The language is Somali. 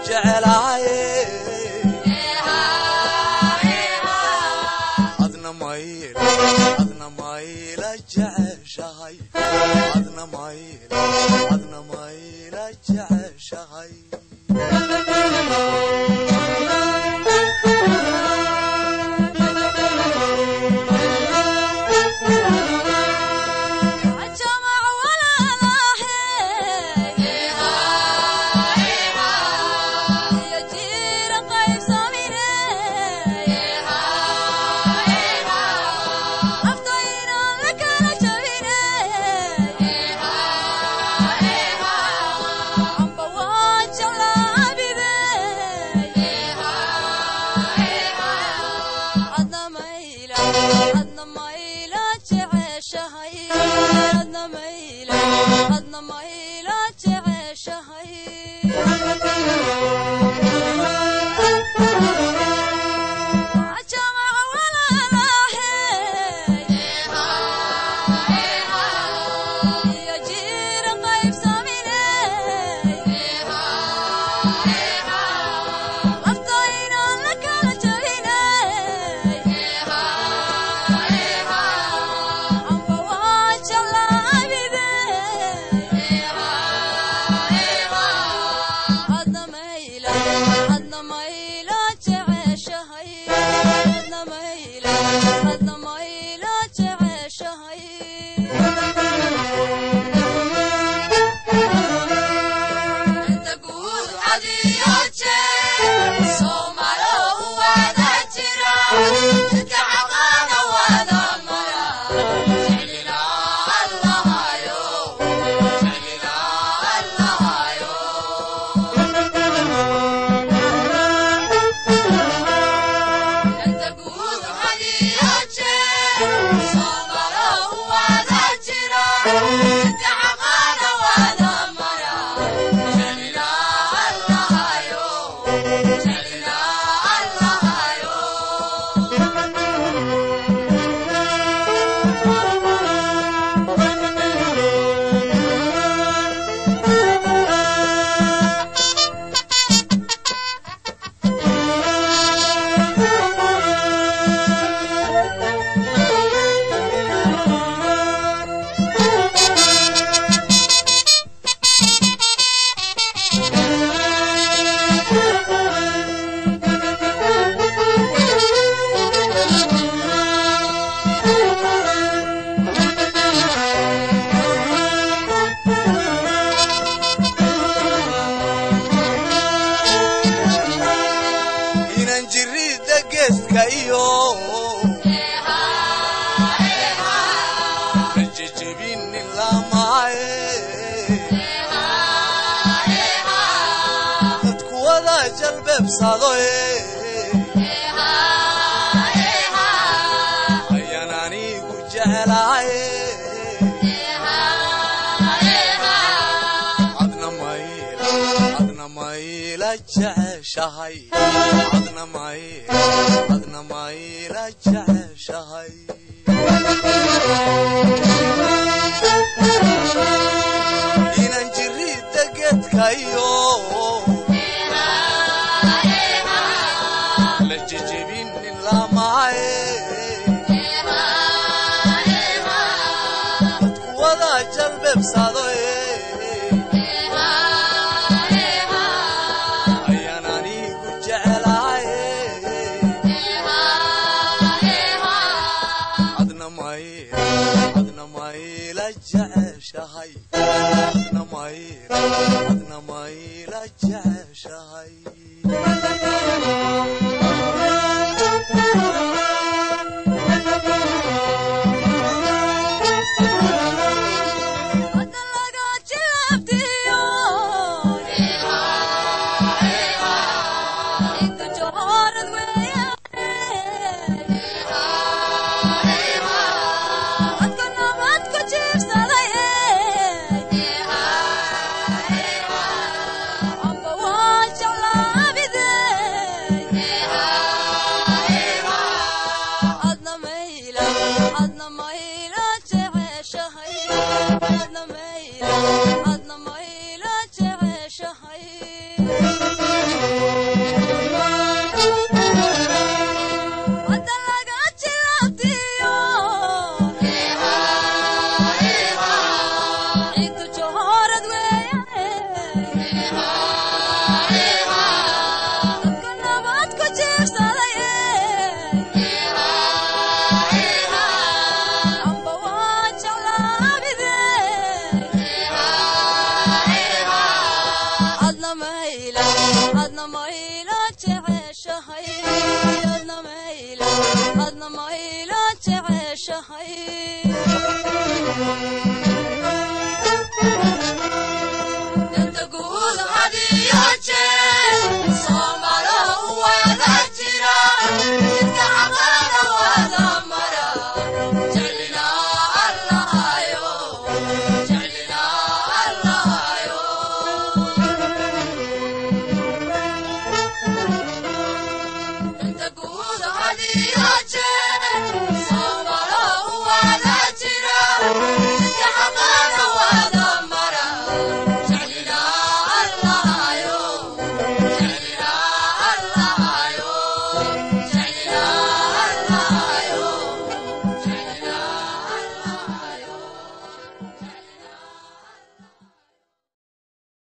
Jecelahay, adna mayl, adna mayla jeceshahay, adna mayl, adna mayla jeceshahay. Inan jirida geeska iyo rajajabinin lamaaye, dadku wada jalbeebsadoye, ayaan anigu jecelahay. Adna mayl, adna mayla jeceshahay, adna mayl, adna mayla jeceshahay. Inan jirida geedka iyo la jejebinin lamaaye, dadku wada jalbeebsadoye, ayaan anigu jecelahay. Adna mayl, adna mayla jeceshahay, adna mayl, adna mayla jeceshahay. Yeah. Dadka nabad ku jiibsaday, amba waa jeclaabide. Adna mayla, adna mayla jeceshahay, adna mayla, adna mayla jeceshahay. Danta guud hadiyo jeer.